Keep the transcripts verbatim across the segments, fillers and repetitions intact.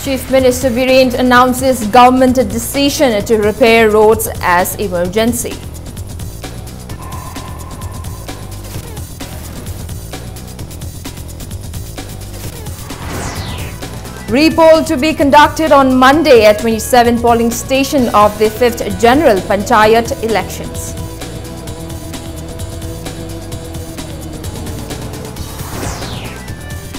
Chief Minister Biren announces government decision to repair roads as emergency. Repoll to be conducted on Monday at twenty-seven polling station of the fifth General Panchayat elections.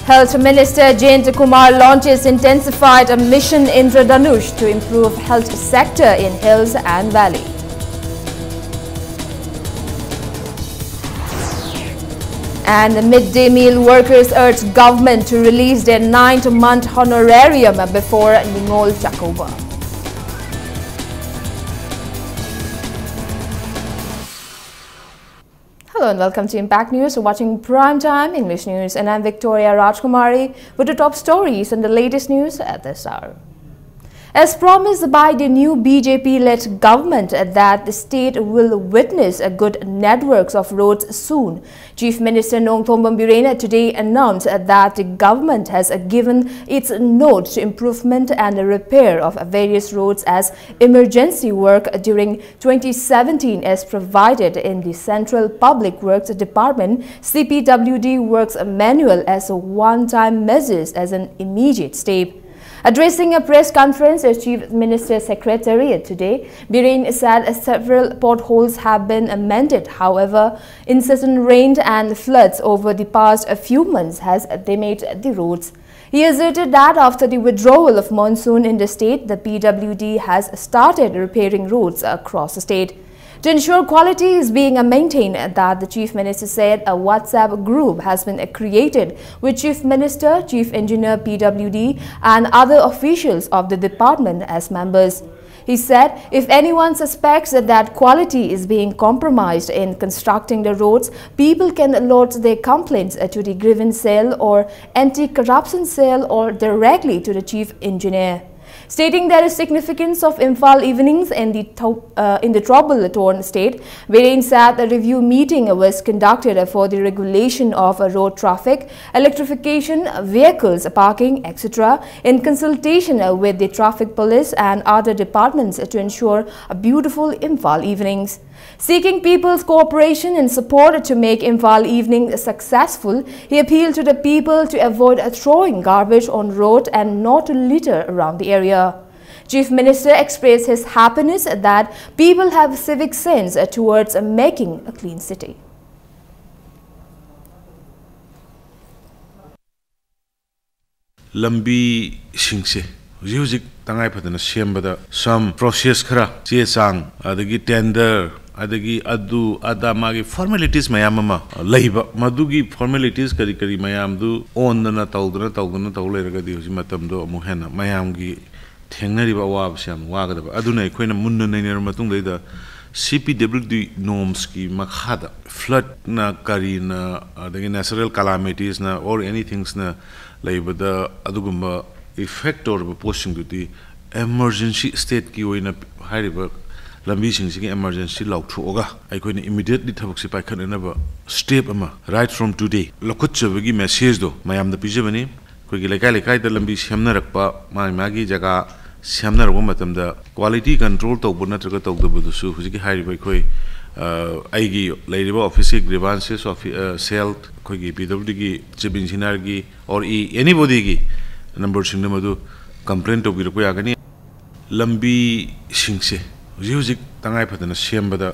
Health Minister Jayanta Kumar launches intensified mission Indradhanush to improve health sector in hills and valley. And midday meal workers urge government to release their ninth month honorarium before Ningol Chakouba. Hello and welcome to Impact News. You're watching Prime Time English News, and I'm Victoria Rajkumari with the top stories and the latest news at this hour. As promised by the new B J P-led government, that the state will witness a good networks of roads soon. Chief Minister Nongthombam Biren today announced that the government has given its nod to improvement and repair of various roads as emergency work during twenty seventeen, as provided in the Central Public Works Department C P W D Works Manual as a one-time measures as an immediate step. Addressing a press conference at Chief Minister's Secretariat today, Biren said several potholes have been amended. However, incessant rain and floods over the past few months has damaged the roads. He asserted that after the withdrawal of monsoon in the state, the P W D has started repairing roads across the state. To ensure quality is being maintained, that the Chief Minister said a WhatsApp group has been created with Chief Minister, Chief Engineer, P W D, and other officials of the department as members. He said if anyone suspects that quality is being compromised in constructing the roads, people can lodge their complaints to the grievance cell or anti-corruption cell or directly to the chief engineer. Stating the significance of Imphal evenings in the, uh, in the trouble-torn state, Biren said the review meeting was conducted for the regulation of road traffic, electrification, vehicles parking, et cetera, in consultation with the traffic police and other departments to ensure a beautiful Imphal evenings. Seeking people's cooperation and support to make Imphal evening successful, he appealed to the people to avoid throwing garbage on road and not to litter around the area. Chief Minister expressed his happiness that people have civic sense towards making a clean city. ꯂꯝꯕꯤꯁꯤꯡꯁꯦ ꯍꯧꯖꯤꯛ ꯍꯧꯖꯤꯛ ꯇꯉꯥꯏ ꯐꯗꯅ ꯁꯦꯝꯕꯗ some process ꯈꯔ, ꯆꯦ ꯆꯥꯡ, ꯑꯗꯒꯤ tender, ꯑꯗꯒꯤ ꯑꯗꯨ ꯑꯗꯥ, ꯃꯥꯒꯤ formalities ꯃꯌꯥꯝ ꯑꯃ ꯂꯩꯕ, ꯃꯗꯨꯒꯤ formalities ꯀꯔꯤ ꯀꯔꯤ ꯃꯌꯥꯝꯗꯨ ꯑꯣꯟꯗꯅ ꯇꯧꯗꯅ ꯇꯧꯗꯅ ꯇꯧ ꯂꯩꯔꯒꯗꯤ ꯍꯧꯖꯤꯛ ꯃꯇꯝꯗꯣ ꯑꯃꯨꯛ ꯍꯦꯟꯅ ꯃꯌꯥꯝꯒꯤ ꯊꯦꯡꯅꯔꯤꯕ ꯑꯋꯥꯕꯁꯦ ꯌꯥꯝ ꯋꯥꯒꯗꯕ꯫ ꯑꯗꯨꯅ ꯑꯩꯈꯣꯏꯅ ꯃꯨꯟꯅ ꯅꯩꯅꯔꯕ ꯃꯇꯨꯡꯗꯩꯗ C P W D norms ꯀꯤ ꯃꯈꯥꯗ flood ꯅ ꯀꯔꯤꯅ, ꯑꯗꯒꯤ natural calamitiesꯅ or anythingꯅ ꯂꯩꯕꯗ ꯑꯗꯨꯒꯨꯝꯕ effect ꯇꯧꯔꯕ ꯄꯣꯠꯁꯤꯡꯗꯨꯗꯤ emergency state ꯀꯤ ꯑꯣꯏꯅ ꯍꯥꯏꯔꯤꯕ ꯂꯝꯕꯤꯁꯤꯡꯁꯤꯒꯤ emergency ꯂꯥꯎꯊꯣꯛꯑꯒ ꯑꯩꯈꯣꯏꯅ immediately ꯊꯕꯛꯁꯦ ꯄꯥꯏꯈꯠꯅꯅꯕ step ꯑꯃ right from today ꯂꯧꯈꯠꯆꯕꯒꯤ message ꯗꯣ ꯃꯌꯥꯝꯗ ꯄꯤꯖꯕꯅꯤ꯫ ꯑꯩꯈꯣꯏꯒꯤ ꯂꯩꯀꯥꯏ ꯂꯩꯀꯥꯏꯗ ꯂꯝꯕꯤ ꯁꯦꯝꯅꯔꯛꯄ, ꯃꯥꯒꯤ ꯃꯥꯒꯤ ꯖꯒꯥ ꯁꯦꯝꯅꯔꯛꯄ ꯃꯇꯝꯗ quality control ꯇꯧꯕ ꯅꯠꯇ꯭ꯔꯒ ꯇꯧꯗꯕꯗꯨꯁꯨ ꯍꯧꯖꯤꯛꯀꯤ ꯍꯥꯏꯔꯤꯕ ꯑꯩꯈꯣꯏ, ꯑ, ꯑꯩꯒꯤ ꯂꯩꯔꯤꯕ office ꯀꯤ grievances offi-, ꯑ, cell, ꯑꯩꯈꯣꯏꯒꯤ P W D ꯒꯤ chief engineer ꯒꯤ or anybody ꯒꯤ number ꯁꯤꯡꯗ ꯃꯗꯨ complain ꯇꯧꯕꯤꯔꯛꯄ ꯌꯥꯒꯅꯤ꯫ ꯂꯝꯕꯤꯁꯤꯡꯁꯦ ꯍꯧꯖꯤꯛ ꯍꯧꯖꯤꯛ ꯇꯉꯥꯏ ꯐꯗꯅ ꯁꯦꯝꯕꯗ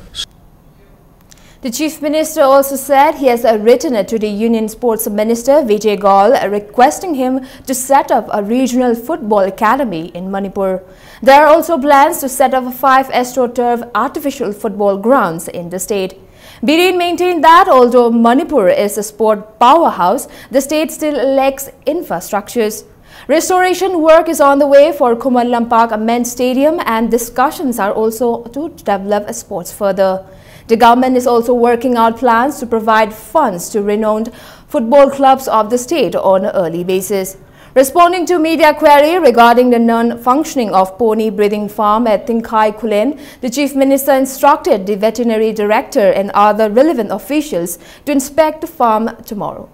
The Chief Minister also said he has, uh, written to the Union Sports Minister Vijay Goyal, uh, requesting him to set up a regional football academy in Manipur. There are also plans to set up five AstroTurf artificial football grounds in the state. Biren maintained that although Manipur is a sport powerhouse, the state still lacks infrastructures. Restoration work is on the way for Khuman Lampak Men's Stadium, and discussions are also to develop sports further. The government is also working out plans to provide funds to renowned football clubs of the state on an early basis. Responding to media query regarding the non-functioning of pony breeding farm at Tingkhai Khullen, the Chief Minister instructed the veterinary director and other relevant officials to inspect the farm tomorrow.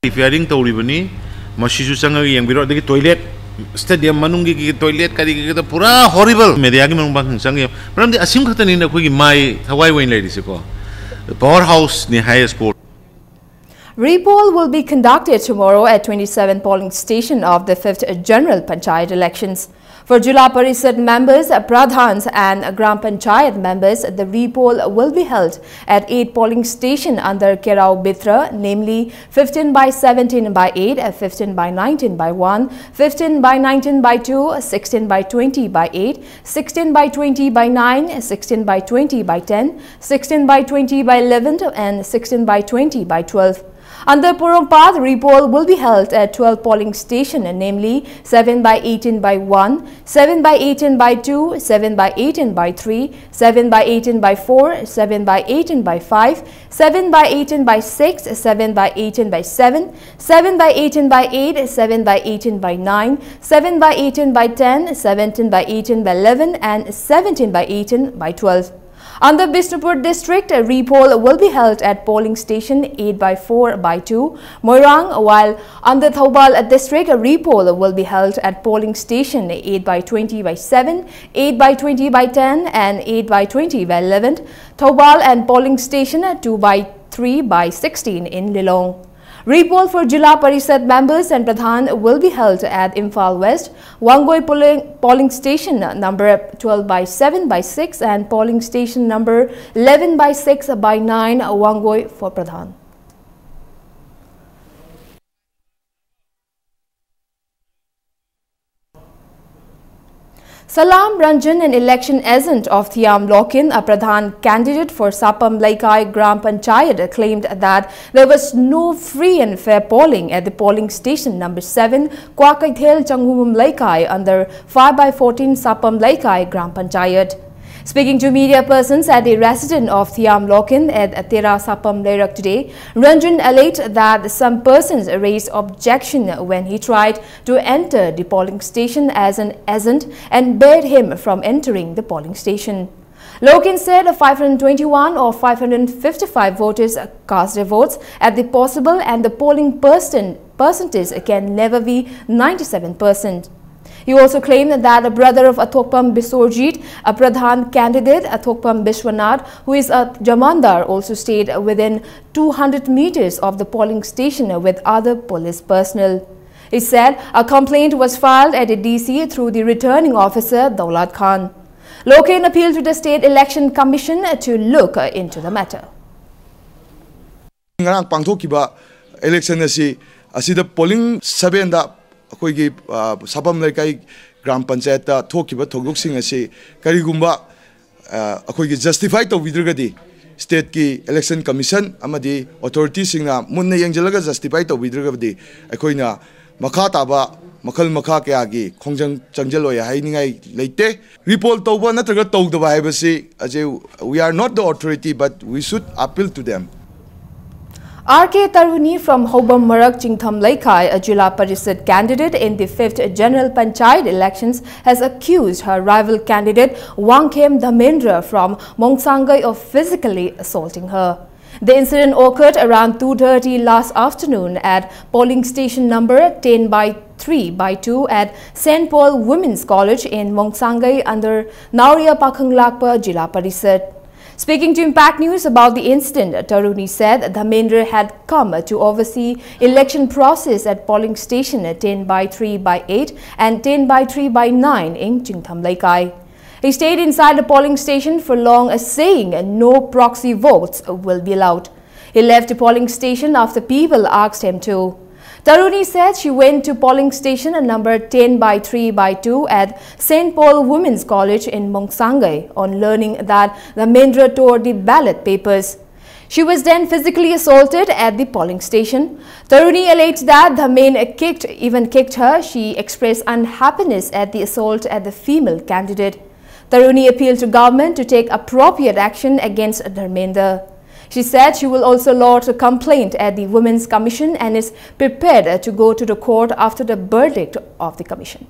Repairing ꯇꯧꯔꯤꯕꯅꯤ꯫ ꯃꯁꯤꯁꯨ ꯆꯪꯉꯒ ꯌꯦꯡꯕꯤꯔꯣ꯫ ꯑꯗꯒꯤ toilet, stadium ꯃꯅꯨꯡꯒꯤ toilet ꯀꯔꯤ ꯀꯔꯤꯗ ꯄꯨꯔꯥ horrible꯫ Media ꯒꯤ ꯃꯔꯨꯝ ꯄꯥꯡꯁꯤꯡ ꯆꯪꯉꯦ꯫ ꯃꯔꯝꯗꯤ ꯑꯁꯤꯝ ꯈꯛꯇꯅꯤꯅ ꯑꯩꯈꯣꯏꯒꯤ ꯃꯥꯏ ꯊꯋꯥꯏ ꯑꯣꯏꯅ ꯂꯩꯔꯤꯁꯦꯀꯣ꯫ Power house ꯅꯤ ꯍꯥꯏꯌꯦ sport꯫ Repoll will be conducted tomorrow at twenty-seven polling station of the fifth General Panchayat elections. For Jila Parishad members, Pradhans and Gram Panchayat members, the repoll will be held at eight polling station under Kerao Bitra, namely fifteen by seventeen by eight, fifteen by nineteen by one, fifteen by nineteen by two, sixteen by twenty by eight, sixteen by twenty by nine, sixteen by twenty by ten, sixteen by twenty by eleven, and sixteen by twenty by twelve. Under Porompat, repoll will be held at twelve polling station, namely seven by eighteen by one, seven by eighteen by two, seven by eighteen by three, seven by eighteen by four, seven by eighteen by five, seven by eighteen by six, seven by eighteen by seven, seven by eighteen by eight, seven by eighteen by nine, seven by eighteen by ten, seventeen by eighteen by eleven, and seventeen by eighteen by twelve. Under Bishnupur district, a repoll will be held at polling station eight by four by two, Moirang, while under Thoubal district, a repoll will be held at polling station eight by twenty by seven, eight by twenty by ten, and eight by twenty by eleven, Thoubal, and polling station two by three by sixteen in Lilong. Repoll for Jila Parishad members and Pradhan will be held at Imphal West, Wangoi polling, polling station number twelve by seven by six and polling station number eleven by six by nine, Wangoi for Pradhan. Salam Ranjan, an election agent of Thiam Lokin, a Pradhan candidate for Sapam Leikai Gram Panchayat, claimed that there was no free and fair polling at the polling station number seven, Kwakaithel Changumum Leikai, under five by fourteen Sapam Leikai Gram Panchayat. Speaking to media persons at the residence of Thiam Lokin at Tera Sapam Leirak today, Ranjan alleged that some persons raised objection when he tried to enter the polling station as an agent and barred him from entering the polling station. Lokin said five hundred twenty-one of five hundred fifty-five voters cast their votes at the possible and the polling percent percentage can never be ninety-seven percent. He also claimed that the brother of Athokpam Biswajit, a Pradhan candidate, Athokpam Biswanath, who is a Jamandar, also stayed within two hundred meters of the polling station with other police personnel. He said a complaint was filed at the D C through the returning officer, Daulat Khan. Lokin appealed to the State Election Commission to look into the matter. ꯉꯔꯥꯡ ꯄꯥꯡꯊꯣꯛꯈꯤꯕ election ꯑꯁꯤ, ꯑꯁꯤꯗ polling sevenꯗ ꯑꯩꯈꯣꯏꯒꯤ, ꯑ, ꯁꯥꯄꯝ ꯂꯩꯀꯥꯏ gram ꯄꯟꯆꯥꯌꯠꯇ ꯊꯣꯛꯈꯤꯕ ꯊꯧꯗꯣꯛꯁꯤꯡ ꯑꯁꯤ ꯀꯔꯤꯒꯨꯝꯕ, ꯑ, ꯑꯩꯈꯣꯏꯒꯤ justify ꯇꯧꯕꯤꯗ꯭ꯔꯒꯗꯤ, stateꯀꯤ election commission ꯑꯃꯗꯤ authorityꯁꯤꯡꯅ ꯃꯨꯟꯅ ꯌꯦꯡꯁꯤꯜꯂꯒ justify ꯇꯧꯕꯤꯗ꯭ꯔꯒꯗꯤ, ꯑꯩꯈꯣꯏꯅ ꯃꯈꯥ ꯇꯥꯕ ꯃꯈꯜ ꯃꯈꯥ ꯀꯌꯥꯒꯤ ꯈꯣꯡꯖꯪ ꯆꯪꯁꯤꯜꯂꯣꯏ ꯍꯥꯏꯅꯤꯡꯉꯥꯏ ꯂꯩꯇꯦ꯫ Repoll ꯇꯧꯕ ꯅꯠꯇ꯭ꯔꯒ ꯇꯧꯗꯕ ꯍꯥꯏꯕꯁꯤ, ꯑꯁꯤ, we are not the authority, but we should appeal to them. R K Taruni from Houbam Marak Chingtham Leikai, a Jila Parishad candidate in the fifth General Panchayat elections, has accused her rival candidate Wangkhem Dhamendra from Mongsangai of physically assaulting her. The incident occurred around two thirty last afternoon at polling station number ten by three by two at Saint Paul Women's College in Mongsangai under Nauria Pakhang Lakpa Jila Parishad. Speaking to Impact News about the incident, Taruni said Dhamendra had come to oversee election process at polling station ten by three by eight and ten by three by nine in Chingtham Leikai. He stayed inside the polling station for long, saying no proxy votes will be allowed. He left the polling station after people asked him to. Taruni said she went to polling station number ten by three by two at Saint Paul Women's College in Mongsangai on learning that Dhamendra tore the ballot papers. She was then physically assaulted at the polling station. Taruni alleged that Dhamendra kicked, even kicked her. She expressed unhappiness at the assault at the female candidate. Taruni appealed to government to take appropriate action against Dharmendra. She said she will also lodge a complaint at the Women's Commission and is prepared to go to the court after the verdict of the commission.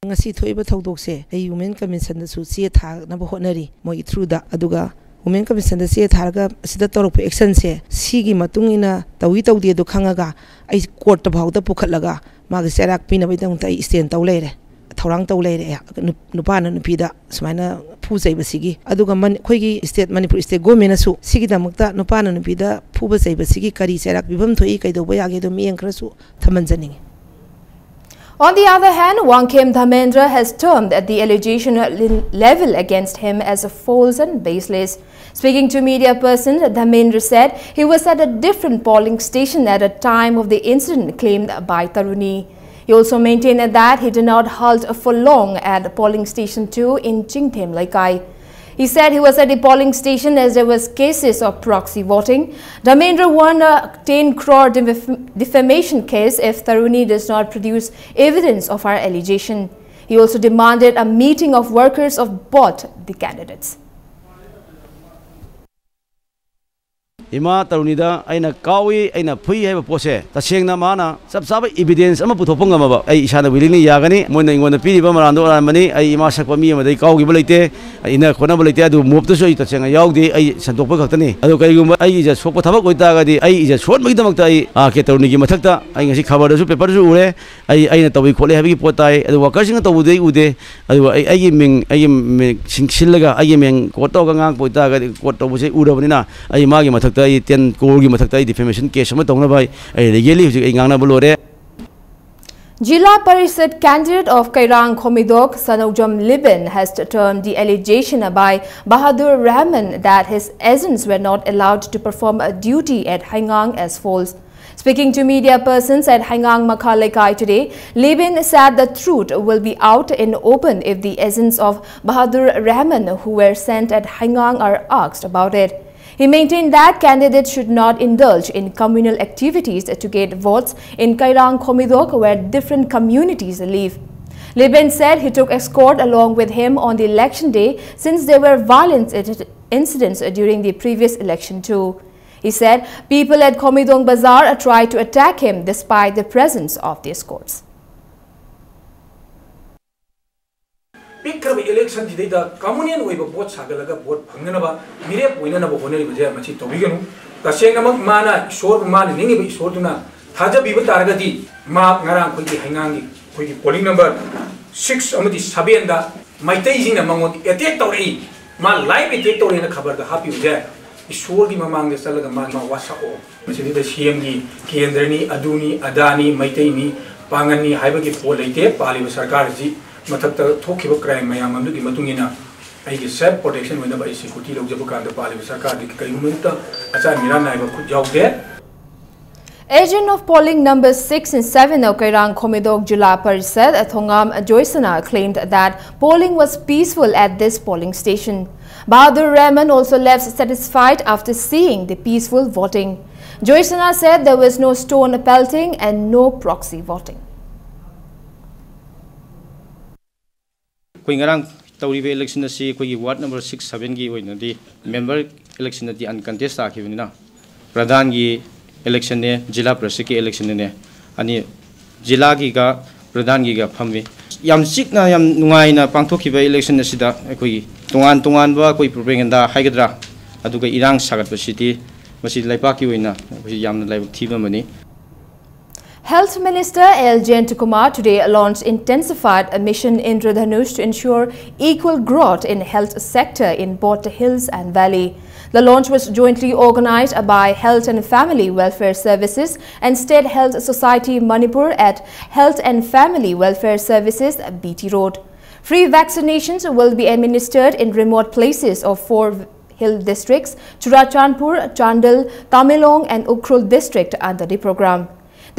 ꯉꯁꯤ ꯊꯣꯛꯏꯕ ꯊꯧꯗꯣꯛꯁꯦ ꯑꯩ Women Commissionꯗꯁꯨ ꯆꯦ ꯊꯥꯅꯕ ꯍꯣꯠꯅꯔꯤ ꯃꯣꯏꯒꯤ throughꯗ꯫ ꯑꯗꯨꯒ Women Commissionꯗ ꯆꯦ ꯊꯥꯔꯒ ꯑꯁꯤꯗ ꯇꯧꯔꯛꯄ actionꯁꯦ ꯁꯤꯒꯤ ꯃꯇꯨꯡ ꯏꯟꯅ ꯇꯧꯏ ꯇꯧꯗꯦ ꯑꯗꯨ ꯈꯪꯉꯒ ꯑꯩ courtꯇ ꯐꯥꯎꯗ ꯄꯨꯈꯠꯂꯒ ꯃꯥꯒꯤ ꯆꯩꯔꯥꯛ ꯄꯤꯅꯕꯒꯤꯗꯃꯛꯇ ꯑꯩ stand ꯇꯧ ꯂꯩꯔꯦ, ꯊꯧꯔꯥꯡ ꯇꯧ ꯂꯩꯔꯦ꯫ ꯑꯩꯍꯥꯛ ꯅꯨ- ꯅꯨꯄꯥꯅ ꯅꯨꯄꯤꯗ ꯁꯨꯃꯥꯏꯅ ꯐꯨ ꯆꯩꯕꯁꯤꯒꯤ꯫ ꯑꯗꯨꯒ ꯃꯅꯤ- ꯑꯩꯈꯣꯏꯒꯤ state, ꯃꯅꯤꯄꯨꯔ state governmentꯅꯁꯨ ꯁꯤꯒꯤꯗꯃꯛꯇ ꯅꯨꯄꯥꯅ ꯅꯨꯄꯤꯗ ꯐꯨꯕ ꯆꯩꯕꯁꯤꯒꯤ ꯀꯔꯤ ꯆꯩꯔꯥꯛ ꯄꯤꯐꯝ ꯊꯣꯛꯏ, ꯀꯩꯗꯧꯕ ꯌꯥꯒꯦ ꯑꯗꯨ ꯃꯤꯠꯌꯦꯡ ꯈꯔꯁꯨ ꯊꯝꯍꯟꯖꯅꯤꯡꯉꯤ꯫ On the other hand, Wangkhem Dharmendra has termed the allegation level against him as false and baseless. Speaking to media person, Dharmendra said he was at a different polling station at the time of the incident claimed by Taruni. He also maintained that he did not halt for long at polling station two in Chingthem Laikai. He said he was at the polling station as there was cases of proxy voting. Dharmendra won a ten crore defam- defamation case if Taruni does not produce evidence of her allegation. He also demanded a meeting of workers of both the candidates. ꯏꯃꯥ ꯇꯔꯨꯅꯤꯗ ꯑꯩꯅ ꯀꯥꯎꯏ, ꯑꯩꯅ ꯐꯨꯏ ꯍꯥꯏꯕ ꯄꯣꯠꯁꯦ ꯇꯁꯦꯡꯅ ꯃꯥꯅ ꯆꯞ ꯆꯥꯕ evidence ꯑꯃ ꯄꯨꯊꯣꯛꯄ ꯉꯝꯃꯕ ꯑꯩ ꯏꯁꯥꯅ willingly ꯌꯥꯒꯅꯤ꯫ ꯃꯣꯏꯅ ꯑꯩꯉꯣꯟꯗ ꯄꯤꯔꯤꯕ ꯃꯔꯥꯟꯗꯣ ꯑꯔꯥꯟꯕꯅꯤ꯫ ꯑꯩ ꯏꯃꯥ ꯁꯛꯄ ꯃꯤ ꯑꯃꯗꯒꯤ ꯀꯥꯎꯈꯤꯕ ꯂꯩꯇꯦ, ꯏꯟꯅ ꯈꯣꯠꯅꯕ ꯂꯩꯇꯦ꯫ ꯑꯗꯨ moveꯇꯁꯨ ꯑꯩ ꯇꯁꯦꯡꯅ ꯌꯥꯎꯗꯦ꯫ ꯑꯩ ꯁꯟꯗꯣꯛꯄ ꯈꯛꯇꯅꯤ꯫ ꯑꯗꯨ ꯀꯔꯤꯒꯨꯝꯕ ꯑꯩ ꯏꯖꯠ ꯁꯣꯛꯄ ꯊꯕꯛ ꯑꯣꯏꯇꯥꯔꯒꯗꯤ ꯑꯩ ꯏꯖꯠ ꯁꯣꯛꯍꯟꯕꯒꯤꯗꯃꯛꯇ ꯑꯩ ꯑꯥꯔ ꯀꯦ ꯇꯔꯨꯅꯤꯒꯤ ꯃꯊꯛꯇ ꯑꯩ ꯉꯁꯤ ꯈꯕꯔꯗꯁꯨ, paperꯗꯁꯨ ꯎꯔꯦ꯫ ꯑꯩ, ꯑꯩꯅ ꯇꯧꯏ ꯈꯣꯠꯂꯤ ꯍꯥꯏꯕꯒꯤ ꯄꯣꯠ ꯇꯥꯏ꯫ ꯑꯗꯨ workerꯁꯤꯡꯅ ꯇꯧꯕꯗꯤ ꯑꯩ ꯎꯗꯦ꯫ ꯑꯗꯨꯒ ꯑꯩ, ꯑꯩꯒꯤ ꯃꯤꯡ, ꯑꯩꯒꯤ ꯃꯤꯡ ꯁꯤꯡ-, ꯁꯤꯜꯂꯒ ꯑꯩꯒꯤ ꯃꯤꯡ quote ꯇꯧꯔꯒ ꯉꯥꯡꯉꯛꯄ ꯑꯣꯏꯇꯥꯔꯒꯗꯤ, quote ꯇꯧꯕꯁꯦ ꯎꯔꯕꯅꯤꯅ ꯑꯩ ꯃꯥꯒꯤ ꯃꯊꯛꯇ ꯑꯩ ten croreꯒꯤ ꯃꯊꯛꯇ ꯑꯩ defamation case ꯑꯃ ꯇꯧꯅꯕ ꯑꯩ, ꯑꯩ legally ꯍꯧꯖꯤꯛ ꯑꯩ ꯉꯥꯡꯅꯕ ꯂꯣꯏꯔꯦ꯫ Jila Parishad candidate of Kairang Khomidok, Sanojam Libin, has termed the allegation by Bahadur Rahman that his agents were not allowed to perform a duty at Haingang as false. Speaking to media persons at Haingang Makha Lekai today, Libin said the truth will be out in open if the agents of Bahadur Rahman who were sent at Haingang are asked about it. He maintained that candidates should not indulge in communal activities to get votes in Kairang Khomidok, where different communities live. Liben said he took escort along with him on the election day since there were violent incidents during the previous election too. He said people at Khomidong Bazar tried to attack him despite the presence of the escorts. ꯄꯤꯛꯈ꯭ꯔꯕ ꯏꯂꯦꯛꯁꯟꯁꯤꯗꯩꯗ communal ꯑꯣꯏꯕ vote ꯁꯥꯒꯠꯂꯒ vote ꯐꯪꯅꯅꯕ, ꯃꯤꯔꯦꯞ ꯑꯣꯏꯅꯅꯕ ꯍꯣꯠꯅꯔꯤꯕꯁꯦ ꯃꯁꯤ ꯇꯧꯕꯤꯒꯅꯨ꯫ ꯇꯁꯦꯡꯅꯃꯛ ꯃꯥꯅ ꯏꯁꯣꯔꯕꯨ, ꯃꯥꯅ ꯅꯤꯡꯉꯤꯕ ꯏꯁꯣꯔꯗꯨꯅ ꯊꯥꯖꯕꯤꯕ ꯇꯥꯔꯒꯗꯤ, ꯃꯍꯥꯛ ꯉꯔꯥꯡ ꯑꯩꯈꯣꯏꯒꯤ ꯍꯩꯉꯥꯡꯒꯤ ꯑꯩꯈꯣꯏꯒꯤ polling number six ꯑꯃꯗꯤ sevenꯗ ꯃꯩꯇꯩꯁꯤꯡꯅ ꯃꯉꯣꯟꯗ attack ꯇꯧꯔꯛꯏ, ꯃꯥ live attack ꯇꯧꯔꯦꯅ ꯈꯕꯔꯗ ꯍꯥꯞꯄꯤꯕꯁꯦ, ꯏꯁꯣꯔꯒꯤ ꯃꯃꯥꯡꯗ ꯆꯠꯂꯒ ꯃꯥ, ꯃꯥ ꯋꯥꯁꯛꯑꯣ꯫ ꯃꯁꯤꯗꯩꯗ CMꯒꯤ ꯀꯦꯟꯗ꯭ꯔꯅꯤ, ꯑꯗꯨꯅꯤ, ꯑꯗꯥꯅꯤ, ꯃꯩꯇꯩꯅꯤ, ꯄꯥꯡꯒꯜꯅꯤ ꯍꯥꯏꯕꯒꯤ ꯄꯣꯠ ꯂꯩꯇꯦ꯫ ꯄꯥꯜꯂꯤꯕ ꯁꯔꯀꯥꯔ ꯑꯁꯤ ꯃꯊꯛꯇ ꯊꯣꯛꯈꯤꯕ crime ꯃꯌꯥꯝ ꯑꯗꯨꯒꯤ ꯃꯇꯨꯡ ꯏꯟꯅ ꯑꯩꯒꯤ self protection ꯑꯣꯏꯅꯕ ꯑꯩ security ꯂꯧꯖꯕ ꯀꯥꯟꯗ ꯄꯥꯜꯂꯤꯕ ꯁꯔꯀꯥꯔꯗꯒꯤ ꯀꯔꯤꯒꯨꯝꯕ ꯃꯤꯠꯇ ꯑꯆꯥꯟ ꯃꯤꯔꯥꯟ ꯅꯥꯏꯕ ꯈꯨꯠ ꯌꯥꯎꯗꯦ꯫ Agent of polling number six and seven of Kairang Khomidok Jila Parishad, Thongam Joysana, claimed that polling was peaceful at this polling station. Bahadur Rahman also left satisfied after seeing the peaceful voting. Joysana said there was no stone pelting and no proxy voting. ꯑꯩꯈꯣꯏ ꯉꯔꯥꯡ ꯇꯧꯔꯤꯕ election ꯑꯁꯤ ꯑꯩꯈꯣꯏꯒꯤ ward number six sevenꯒꯤ ꯑꯣꯏꯅꯗꯤ member election ꯑꯗꯤ uncontest ꯇꯥꯈꯤꯕꯅꯤꯅ, ꯄ꯭ꯔꯙꯥꯟꯒꯤ electionꯅꯦ, ꯖꯤꯂꯥ ꯄꯔꯤꯁꯠꯀꯤ electionꯅꯦ, ꯑꯅꯤ ꯖꯤꯂꯥꯒꯤꯒ ꯄ꯭ꯔꯙꯥꯟꯒꯤꯒ ꯐꯝꯃꯤ꯫ ꯌꯥꯝ ꯆꯤꯛꯅ, ꯌꯥꯝ ꯅꯨꯡꯉꯥꯏꯅ ꯄꯥꯡꯊꯣꯛꯈꯤꯕ election ꯑꯁꯤꯗ ꯑꯩꯈꯣꯏꯒꯤ ꯇꯣꯉꯥꯟ ꯇꯣꯉꯥꯟꯕ ꯑꯩꯈꯣꯏ propaganda ꯍꯥꯏꯒꯗ꯭ꯔꯥ, ꯑꯗꯨꯒ ꯏꯔꯥꯡ ꯁꯥꯒꯠꯄꯁꯤꯗꯤ ꯃꯁꯤ ꯂꯩꯕꯥꯛꯀꯤ ꯑꯣꯏꯅ ꯑꯩꯈꯣꯏ ꯌꯥꯝꯅ ꯂꯥꯏꯕꯛ ꯊꯤꯕ ꯑꯃꯅꯤ꯫ Health Minister L Jayantakumar today launched intensified Mission Indradhanush to ensure equal growth in health sector in both hills and valley. The launch was jointly organized by Health and Family Welfare Services and State Health Society Manipur at Health and Family Welfare Services, BT Road. Free vaccinations will be administered in remote places of four hill districts, Churachandpur, Chandel, Tamenglong and Ukhrul district under the program.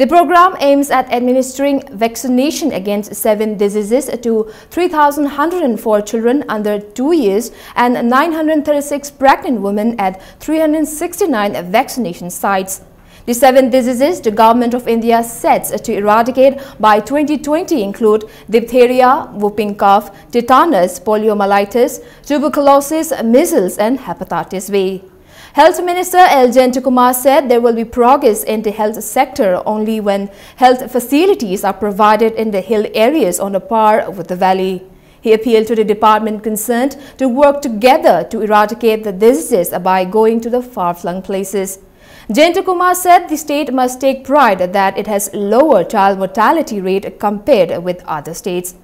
The program aims at administering vaccination against seven diseases to three thousand one hundred four children under two years and nine hundred thirty-six pregnant women at three hundred sixty-nine vaccination sites. The seven diseases the Government of India sets to eradicate by twenty twenty include diphtheria, whooping cough, tetanus, poliomyelitis, tuberculosis, measles, and hepatitis B. Health Minister L Jayantakumar said there will be progress in the health sector only when health facilities are provided in the hill areas on a par with the valley. He appealed to the department concerned to work together to eradicate the diseases by going to the far-flung places. Jayantakumar said the state must take pride that it has lower child mortality rate compared with other states.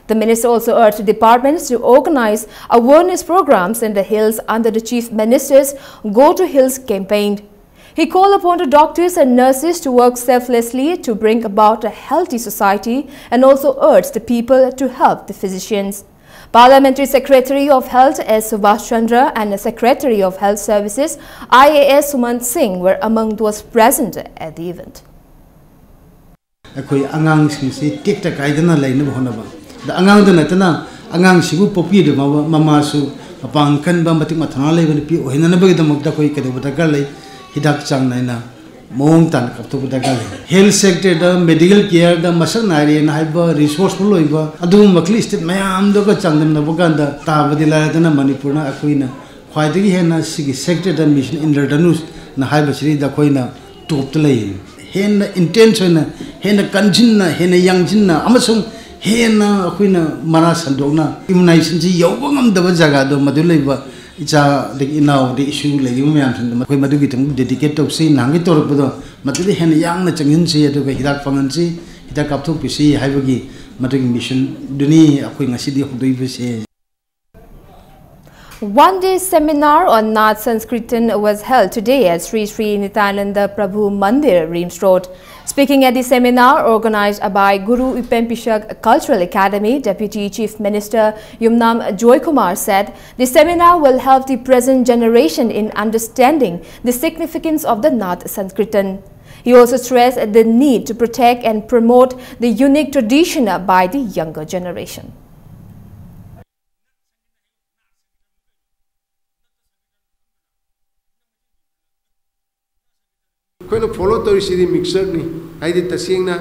The minister also urged departments to organize awareness programs in the hills under the Chief Minister's Go to Hills campaign. He called upon the doctors and nurses to work selflessly to bring about a healthy society and also urged the people to help the physicians. Parliamentary Secretary of Health S Subhash Chandra and the Secretary of Health Services I A S Sumant Singh were among those present at the event. ꯑꯩꯈꯣꯏ ꯑꯉꯥꯡꯁꯤꯡꯁꯤ ꯇꯦꯛꯇ ꯀꯥꯏꯗꯅ ꯂꯩꯅꯕ ꯍꯣꯠꯅꯕ꯫ ꯑꯗ ꯑꯉꯥꯡꯗ ꯅꯠꯇꯅ ꯑꯉꯥꯡꯁꯤꯕꯨ ꯄꯣꯛꯄꯤꯔꯤꯕ ꯃꯃꯥꯁꯨ ꯃꯄꯥꯡꯒꯜ ꯀꯟꯕ, ꯃꯇꯤꯛ ꯃꯊꯧꯅꯥ ꯂꯩꯕ ꯅꯨꯄꯤ ꯑꯣꯏꯍꯟꯅꯅꯕꯒꯤꯗꯃꯛꯇ ꯑꯩꯈꯣꯏ ꯀꯩꯗꯧꯕ ꯗꯔꯀꯥꯔ ꯂꯩ? ꯍꯤꯗꯥꯛ ꯆꯥꯡ ꯅꯥꯏꯅ ꯃꯑꯣꯡ ꯇꯥꯅ ꯀꯥꯞꯊꯣꯛꯄ ꯗꯔꯀꯥꯔ ꯂꯩ꯫ Health sector ꯗ medical care ꯗ ꯃꯁꯛ ꯅꯥꯏꯔꯦꯅ ꯍꯥꯏꯕ, resourceful ꯑꯣꯏꯕ ꯑꯗꯨꯒꯨꯝꯕ ꯃꯈꯜ state ꯃꯌꯥꯝꯗꯨꯒ ꯆꯥꯡꯗꯝꯅꯕ ꯀꯥꯟꯗ ꯇꯥꯕꯗꯤ ꯂꯥꯏꯔꯗꯅ ꯃꯅꯤꯄꯨꯔꯅ ꯑꯩꯈꯣꯏꯅ ꯈ꯭ꯋꯥꯏꯗꯒꯤ ꯍꯦꯟꯅ ꯁꯤꯒꯤ sector ꯗ Mission Indradhanush ꯅ ꯍꯥꯏꯕꯁꯤꯗꯩꯗ ꯑꯩꯈꯣꯏꯅ top ꯇ ꯂꯩ꯫ ꯍꯦꯟꯅ intense ꯑꯣꯏꯅ, ꯍꯦꯟꯅ ꯀꯟꯁꯤꯟꯅ, ꯍꯦꯟꯅ ꯌꯥꯡꯁꯤꯟꯅ ꯑꯃꯁꯨꯡ ꯍꯦꯟꯅ ꯑꯩꯈꯣꯏꯅ ꯃꯔꯥ ꯁꯟꯗꯣꯛꯅ immunization ꯁꯤ ꯌꯧꯕ ꯉꯝꯗꯕ ꯖꯒꯥꯗꯣ ꯃꯗꯨ ꯂꯩꯕ ꯏꯆꯥ, ꯑꯗꯒꯤ ꯏꯅꯥꯎ, ꯑꯗꯒꯤ issue ꯂꯩꯔꯤꯕ ꯃꯌꯥꯝꯁꯤꯡꯗꯣ ꯃꯈꯣꯏ ꯃꯗꯨꯒꯤ ꯊꯕꯛ dedicate ꯇꯧꯁꯤ꯫ ꯅꯍꯥꯟꯒꯤ ꯇꯧꯔꯛꯄꯗꯣ ꯃꯗꯨꯗ ꯍꯦꯟꯅ ꯌꯥꯡꯅ ꯆꯪꯁꯤꯟꯁꯤ, ꯑꯗꯨꯒ ꯍꯤꯗꯥꯛ ꯐꯪꯍꯟꯁꯤ, ꯍꯤꯗꯥꯛ ꯀꯥꯞꯊꯣꯛꯄꯤꯁꯤ ꯍꯥꯏꯕꯒꯤ ꯃꯗꯨꯒꯤ mission ꯗꯨꯅꯤ ꯑꯩꯈꯣꯏ ꯉꯁꯤꯗꯤ ꯍꯧꯗꯣꯛꯏꯕꯁꯦ꯫ One-day seminar on Nath Sanskirtan was held today at Sri Sri Nityananda Prabhu Mandir, Reams Road. Speaking at the seminar organized by Guru Upen Pishak Cultural Academy, Deputy Chief Minister Yumnam Joykumar said the seminar will help the present generation in understanding the significance of the Nath Sanskirtan. He also stressed the need to protect and promote the unique tradition by the younger generation. ꯑꯩꯈꯣꯏꯅ follow ꯇꯧꯔꯤꯁꯤꯗꯤ ꯃꯤꯛꯁꯆꯔꯅꯤ꯫ ꯍꯥꯏꯗꯤ ꯇꯁꯦꯡꯅ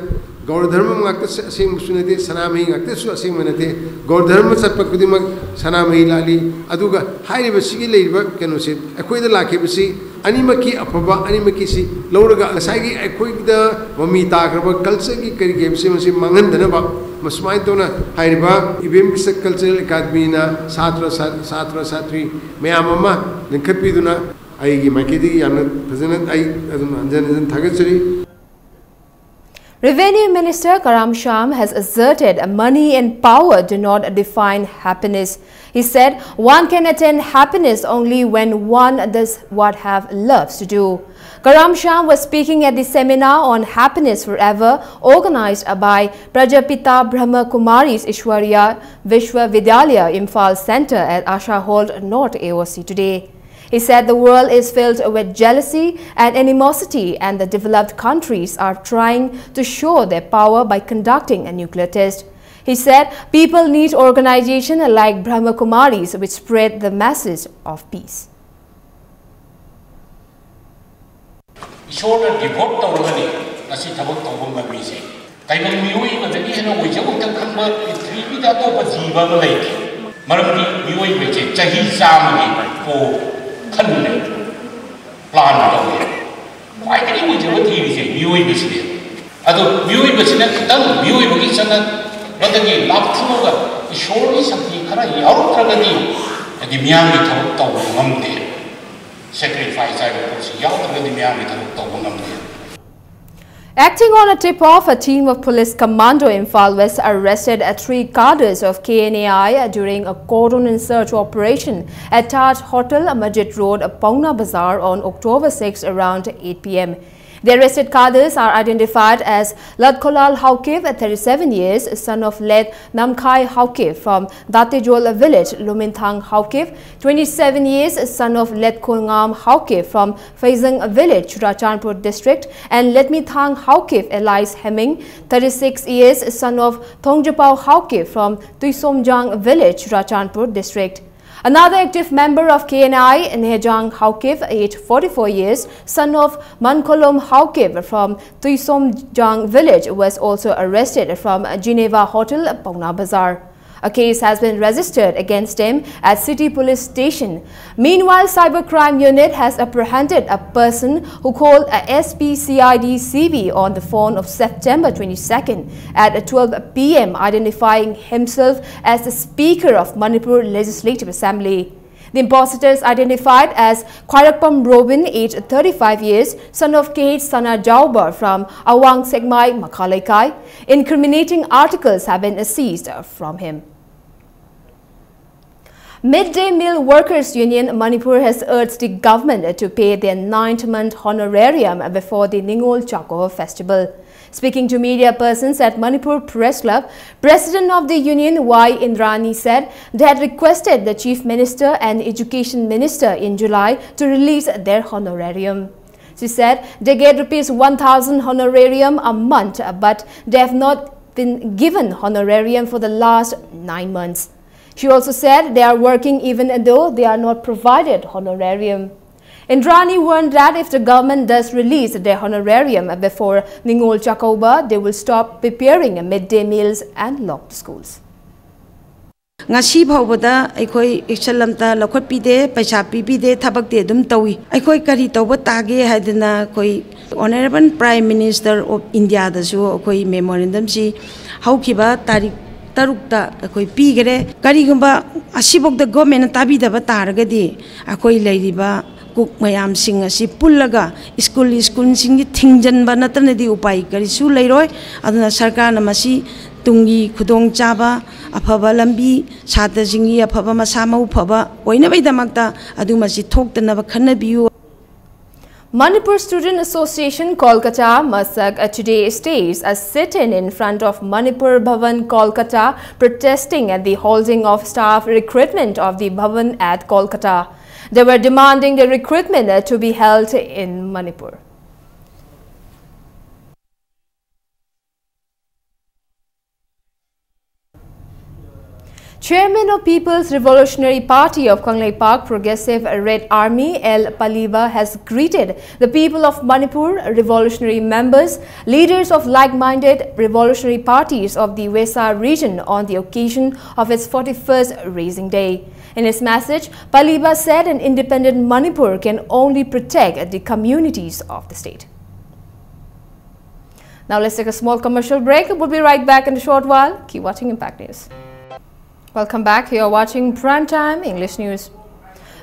ꯒꯧꯔ ꯙꯔꯃ ꯉꯥꯛꯇ ꯑꯁꯦꯡꯕꯁꯨ ꯅꯠꯇꯦ, ꯁꯅꯥꯃꯍꯤ ꯉꯥꯛꯇꯁꯨ ꯑꯁꯦꯡꯕ ꯅꯠꯇꯦ꯫ ꯒꯧꯔ ꯙꯔꯃ ꯆꯠꯄ ꯈꯨꯗꯤꯡꯃꯛ ꯁꯅꯥꯃꯍꯤ ꯂꯥꯠꯂꯤ꯫ ꯑꯗꯨꯒ ꯍꯥꯏꯔꯤꯕꯁꯤꯒꯤ ꯂꯩꯔꯤꯕ ꯀꯩꯅꯣꯁꯦ, ꯑꯩꯈꯣꯏꯗ ꯂꯥꯛꯈꯤꯕꯁꯤ ꯑꯅꯤꯃꯛꯀꯤ ꯑꯐꯕ, ꯑꯅꯤꯃꯛꯀꯤꯁꯤ ꯂꯧꯔꯒ ꯉꯁꯥꯏꯒꯤ ꯑꯩꯈꯣꯏꯗ ꯃꯃꯤ ꯇꯥꯈ꯭ꯔꯕ ꯀꯜꯆꯔꯒꯤ ꯀꯔꯤꯒꯤ ꯍꯥꯏꯕꯁꯤ ꯃꯁꯤ ꯃꯥꯡꯍꯟꯗꯅꯕ ꯃꯁꯨꯃꯥꯏꯅ ꯇꯧꯅ ꯍꯥꯏꯔꯤꯕ ꯏꯕꯦꯝ ꯕꯤꯁꯛ ꯀꯜꯆꯔꯦꯜ ꯑꯦꯀꯥꯗꯃꯤꯅ ꯁꯥꯇ꯭ꯔ ꯁꯥ-, ꯁꯥꯇ꯭ꯔ ꯁꯥꯇ꯭ꯔꯤ ꯃꯌꯥꯝ ꯑꯃ ꯂꯤꯡꯈꯠꯄꯤꯗꯨꯅ ꯑꯩꯒꯤ ꯃꯥꯏꯀꯩꯗꯒꯤ ꯌꯥꯝꯅ ꯐꯖꯅ ꯑꯩ ꯑꯗꯨꯝ ꯍꯟꯖꯟ ꯍꯟꯖꯟ ꯊꯥꯒꯠꯆꯔꯤ꯫ Revenue Minister Karam Shyam has asserted money and power do not define happiness. He said one can attain happiness only when one does what have loves to do. Karam Shyam was speaking at the seminar on Happiness Forever organized by Prajapita Brahma Kumari's Ishwariya Vishwavidyalaya Imphal Center at Asha Hall North A O C today. He said the world is filled with jealousy and animosity, and the developed countries are trying to show their power by conducting a nuclear test. He said people need organizations like Brahma Kumaris which spread the message of peace. ꯏꯁꯣꯔꯅ devote ꯇꯧꯔꯒꯅꯤ ꯉꯁꯤ ꯊꯕꯛ ꯇꯧꯕ ꯉꯝꯃꯤꯁꯦ꯫ ꯇꯥꯏꯕꯪ ꯃꯤꯑꯣꯏꯕꯗꯒꯤ ꯍꯦꯟꯅ ꯑꯣꯏꯖꯧ ꯍꯦꯛꯇ ꯈꯟꯕ ꯄ꯭ꯔꯤꯊꯤꯕꯤꯗ ꯑꯇꯣꯞꯄ ꯖꯤꯕ ꯑꯃ ꯂꯩꯇꯦ꯫ ꯃꯔꯝꯗꯤ ꯃꯤꯑꯣꯏꯕꯁꯦ ꯆꯍꯤ ꯆꯥꯝꯃꯒꯤ ꯄꯣ ꯈꯟꯂꯦ, ꯄ꯭ꯂꯥꯟ ꯇꯧꯋꯦ꯫ ꯈ꯭ꯋꯥꯏꯗꯒꯤ ꯑꯣꯏꯖꯕ ꯊꯤꯔꯤꯁꯦ ꯃꯤꯑꯣꯏꯕꯁꯤꯅꯦ꯫ ꯑꯗꯣ ꯃꯤꯑꯣꯏꯕꯁꯤꯅ ꯈꯤꯇꯪ ꯃꯤꯑꯣꯏꯕꯒꯤ ꯆꯠꯅꯕꯗꯒꯤ ꯂꯥꯞꯊꯣꯛꯑꯒ ꯏꯁꯣꯔꯒꯤ ꯁꯛꯇꯤ ꯈꯔ ꯌꯥꯎꯔꯛꯇ꯭ꯔꯒꯗꯤ ꯍꯥꯏꯗꯤ ꯃꯤꯌꯥꯝꯒꯤ ꯊꯕꯛ ꯇꯧꯕ ꯉꯝꯗꯦ꯫ ꯁꯦꯀ꯭ꯔꯤꯐꯥꯏꯁ ꯍꯥꯏꯕ ꯄꯣꯠꯁꯤ ꯌꯥꯎꯗ꯭ꯔꯒꯗꯤ ꯃꯤꯌꯥꯝꯒꯤ ꯊꯕꯛ ꯇꯧꯕ ꯉꯝꯗꯦ꯫ Acting on a tip-off, a team of police commando in Imphal West arrested three cadres of K N A I during a cordon and search operation at Taj Hotel, Masjid Road, Paona Bazar on October sixth around eight P M. The arrested cadres are identified as Latkolal Haokip, thirty-seven years, son of late Namkhai Haokip from Datejol village, Luminthang Haokip, twenty-seven years, son of Letkolngam Haokip from Pheijang village, Churachandpur district, and Letmithang Haokip alias Heming, thirty-six years, son of Thongjapao Haokip from Tuisomjang village, Churachandpur district. Another active member of K N I, Nehjang Haokip, aged forty-four years, son of Mankholom Haokip from Tuisomjang village, was also arrested from Geneva Hotel, Paona Bazar. A case has been registered against him at City Police Station. Meanwhile, Cybercrime Unit has apprehended a person who called a S P C I D C B on the phone of September twenty-second at twelve p m, identifying himself as the Speaker of Manipur Legislative Assembly. The impositors, identified as Khwarakpam Robin, aged thirty-five years, son of K H Sana Jauba from Awang Sekmai Makha Leikai. Incriminating articles have been seized from him. Midday Meal Workers Union Manipur has urged the government to pay their ninth month honorarium before the Ningol Chakova festival. Speaking to media persons at Manipur Press Club, President of the union Y Indrani said they had requested the Chief Minister and Education Minister in July to release their honorarium. She said they get rupees one thousand honorarium a month, but they have not been given honorarium for the last nine months. She also said they are working even though they are not provided honorarium. Indrani warned that if the government does release their honorarium before Ningol Chakova, they will stop preparing midday meals and lock schools. ꯉꯁꯤ ꯐꯥꯎꯕꯗ ꯑꯩꯈꯣꯏ action ꯑꯝꯇ ꯂꯧꯈꯠꯄꯤꯗꯦ, ꯄꯩꯁꯥ ꯄꯤꯕꯤꯗꯦ, ꯊꯕꯛꯇꯤ ꯑꯗꯨꯝ ꯇꯧꯏ꯫ ꯑꯩꯈꯣꯏ ꯀꯔꯤ ꯇꯧꯕ ꯇꯥꯒꯦ ꯍꯥꯏꯗꯅ ꯑꯩꯈꯣꯏ Honourable Prime Minister of Indiaꯗꯁꯨ ꯑꯩꯈꯣꯏ memorandumꯁꯤ ꯍꯧꯈꯤꯕ ꯇꯥꯔꯤꯛ ꯇꯔꯨꯛꯇ ꯑꯩꯈꯣꯏ ꯄꯤꯈꯔꯦ꯫ ꯀꯔꯤꯒꯨꯝꯕ ꯑꯁꯤꯐꯥꯎꯗ governmentꯅ ꯇꯥꯕꯤꯗꯕ ꯇꯥꯔꯒꯗꯤ ꯑꯩꯈꯣꯏ ꯂꯩꯔꯤꯕ cook ꯃꯌꯥꯝꯁꯤꯡ ꯑꯁꯤ ꯄꯨꯜꯂꯒ school schoolꯁꯤꯡꯒꯤ ꯊꯤꯡꯖꯤꯟꯕ ꯅꯠꯇꯅꯗꯤ ꯎꯄꯥꯏ ꯀꯔꯤꯁꯨ ꯂꯩꯔꯣꯏ꯫ ꯑꯗꯨꯅ ꯁꯔꯀꯥꯔꯅ ꯃꯁꯤ ꯇꯨꯡꯒꯤ ꯈꯨꯗꯣꯡꯆꯥꯕ, ꯑꯐꯕ ꯂꯝꯕꯤ, ꯁꯥꯇ꯭ꯔꯁꯤꯡꯒꯤ ꯑꯐꯕ ꯃꯁꯥ ꯃꯎ ꯐꯕ ꯑꯣꯏꯅꯕꯒꯤꯗꯃꯛꯇ ꯑꯗꯨ ꯃꯁꯤ ꯊꯣꯛꯇꯅꯕ ꯈꯟꯅꯕꯤꯌꯨ꯫ Manipur Student Association Kolkata, MASAK, uh, today staged a sit-in in front of Manipur Bhavan, Kolkata, protesting at the halting of staff recruitment of the Bhavan at Kolkata. They were demanding the recruitment, uh, to be held in Manipur. Chairman of People's Revolutionary Party of Kangleipak Progressive Red Army, L Paliba, has greeted the people of Manipur, revolutionary members, leaders of like-minded revolutionary parties of the Wesa region on the occasion of its forty-first raising day. In his message, Paliba said an independent Manipur can only protect the communities of the state. Now let's take a small commercial break. We'll be right back in a short while. Keep watching Impact News. Welcome back. You're watching Prime Time English News.